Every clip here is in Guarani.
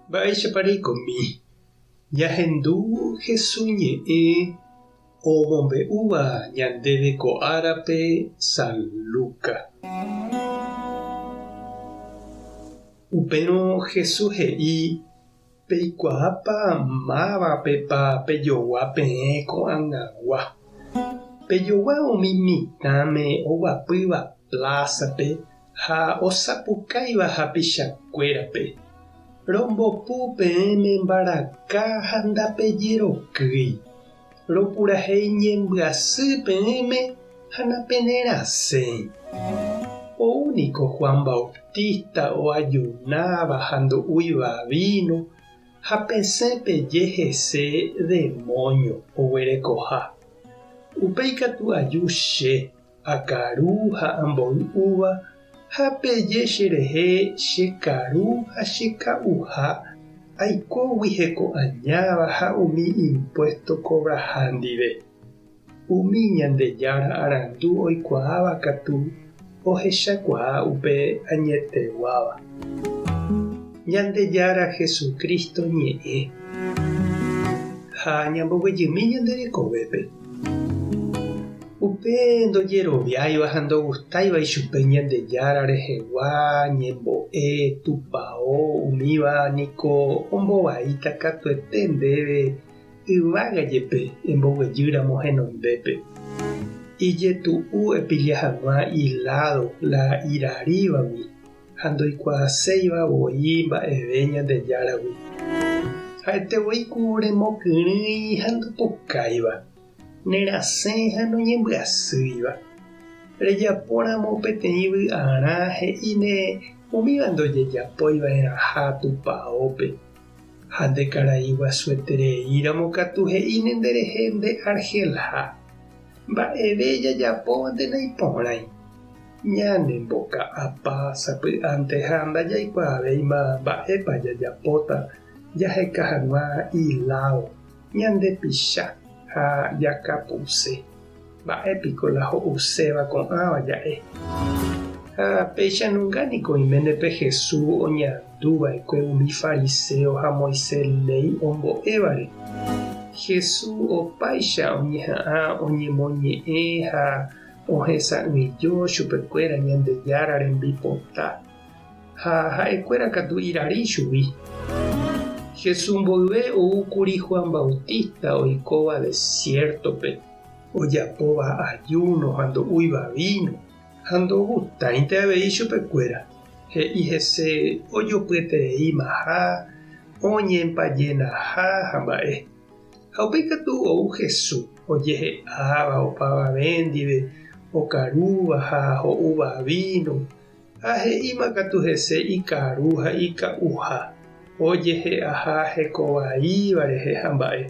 Mba'éichapa reikomi? Ñahendu Hesu ñe'ẽ omombe'úva ñandéve ko árape San Lucas. Upérõ Jesús he'i, Peikuaápa mávapepa pejogua peẽ ko'ag̃agua? Pejogua umi mitãme oguapýva plásape ha osapukáiva hapichakuérape, Rombopu peẽme mbaraka ha ndapejerokýi, Ropurahéi ñembyasy peẽme ha napenerasẽi. Ou niko Juan Bautista oajunáva ha ndo'úiva víno ha pesẽ peje hese demóño oguerekoha. Upéi katu aju che, akaru ha amboy'úva ha peje cherehe che karu ha che ka'uha aikógui heko'añáva ha umi impuésto kovraha ndive. Umi Ñandejára arandu oikuaáva katu ohechakuaa upe añeteguáva. Ñandejára Jesucristo ñe'ẽ ha ñamboguejymi ñande rekovépe. Upe ndojeroviáiva ha ndogustáiva ichupe Ñandejára rehegua ñembo'e, tupao, umíva niko ombovaíta katuete ndéve yvága jepe emboguejýramo henondépe. Ijetu'u epilla hag̃ua iládo la irarívagui ha ndoikuaaséiva voi mba'eve Ñandejáragui. Ha'ete voi ku remokyrỹi ha ndopokáiva, nerasẽ ha noñembyasýiva. Rejapóramo peteĩ vy'arã he'íne umíva ndojejapói va'erãha tupaópe. Ha nde karai guasuetereíramo katu he'íne nderehe nde argelha. Mba'eve jajapóvante naiporãi. Ñanemboka'apa sapy'ánte ha ndajaikuaavéima mba'épa jajapóta jaheka hag̃ua iláo, ñandepicha ha jakapuse. Mba'e piko la ho'uséva ko'ãva ja'e? Ha péicha nunga niko oiméne pe Jesús oñandu va'ekue umi fariséo ha Moisés léi ombo'évare. Jesús opáicha oñeha'ã oñemoñe'ẽ ha ohesa'ỹijo chupekuéra Ñandejára rembipota, ha ha'ekuéra katu irari chugui. Jesús mboyve ou kuri Juan Bautista oikóva desiértope. Ojapóva ajúno ha ndo'úiva víno, ha ndogustáinte avei chupekuéra. He'i hese ojopyetereímaha, oñempajenaha ha mba'e. Ha upéi katu ou Jesús, ojehe'áva opavave ndive, okarúva ha ho'úva víno, ha he'íma katu hese ikaru ha ika'uha, ojehe'aha hekovaíva rehe ha mba'e.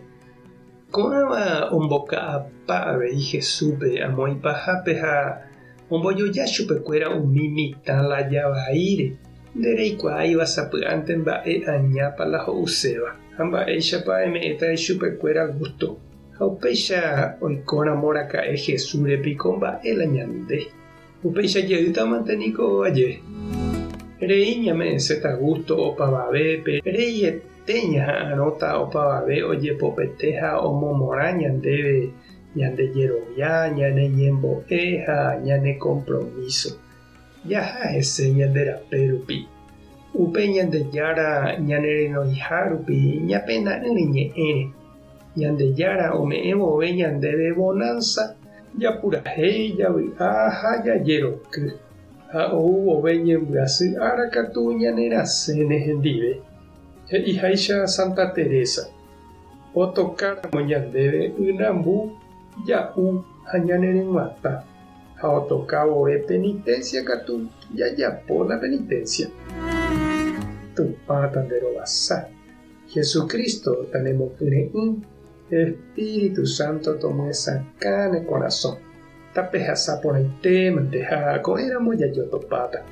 Ko'ãva omboka'apa avei Jesúspe amo ipahápe ha ombojoja chupekuéra umi mitã lája vaíre, ndereikuaáiva sapy'ánte mba'e añápa la ho'uséva ha mba'éichapa eme'ẽta ichupekuéra gústo. Ha upéicha oikóramo raka'e Jesúsre piko mba'e la ñande? Upéicha jeýtamante niko aje. Rei ñame'ẽséta gústo opavavépe, reiete ñaha'arõta opavave ojepopete ha omomorã ñandéve ñande jerovia, ñane ñembo'e ha ñane kompromíso. Jaha hese ñande rape rupi. Upe Ñandejára ñanerenoiha rupi ñapena'ỹre ñe'ẽre. Ñandejára ome'ẽ vove ñandéve vonánsa, japurahéi, javy'a ha jajeroky. Ha ou vove ñembyasy ára katu ñanerasẽne hendive. He'iháicha Santa Teresa, Otokáramo ñandéve ynambu, ja'u ha ñaneryg̃uatã, ha otoka vove penitencia katu jajapo la penitencia. Tupã tanderovasa. Jesucristo tanemokyre'ỹ, Espíritu Santo tomyesakã ne korasõ. Tapehasa porãite mante ha ko'ẽramo jajotopáta.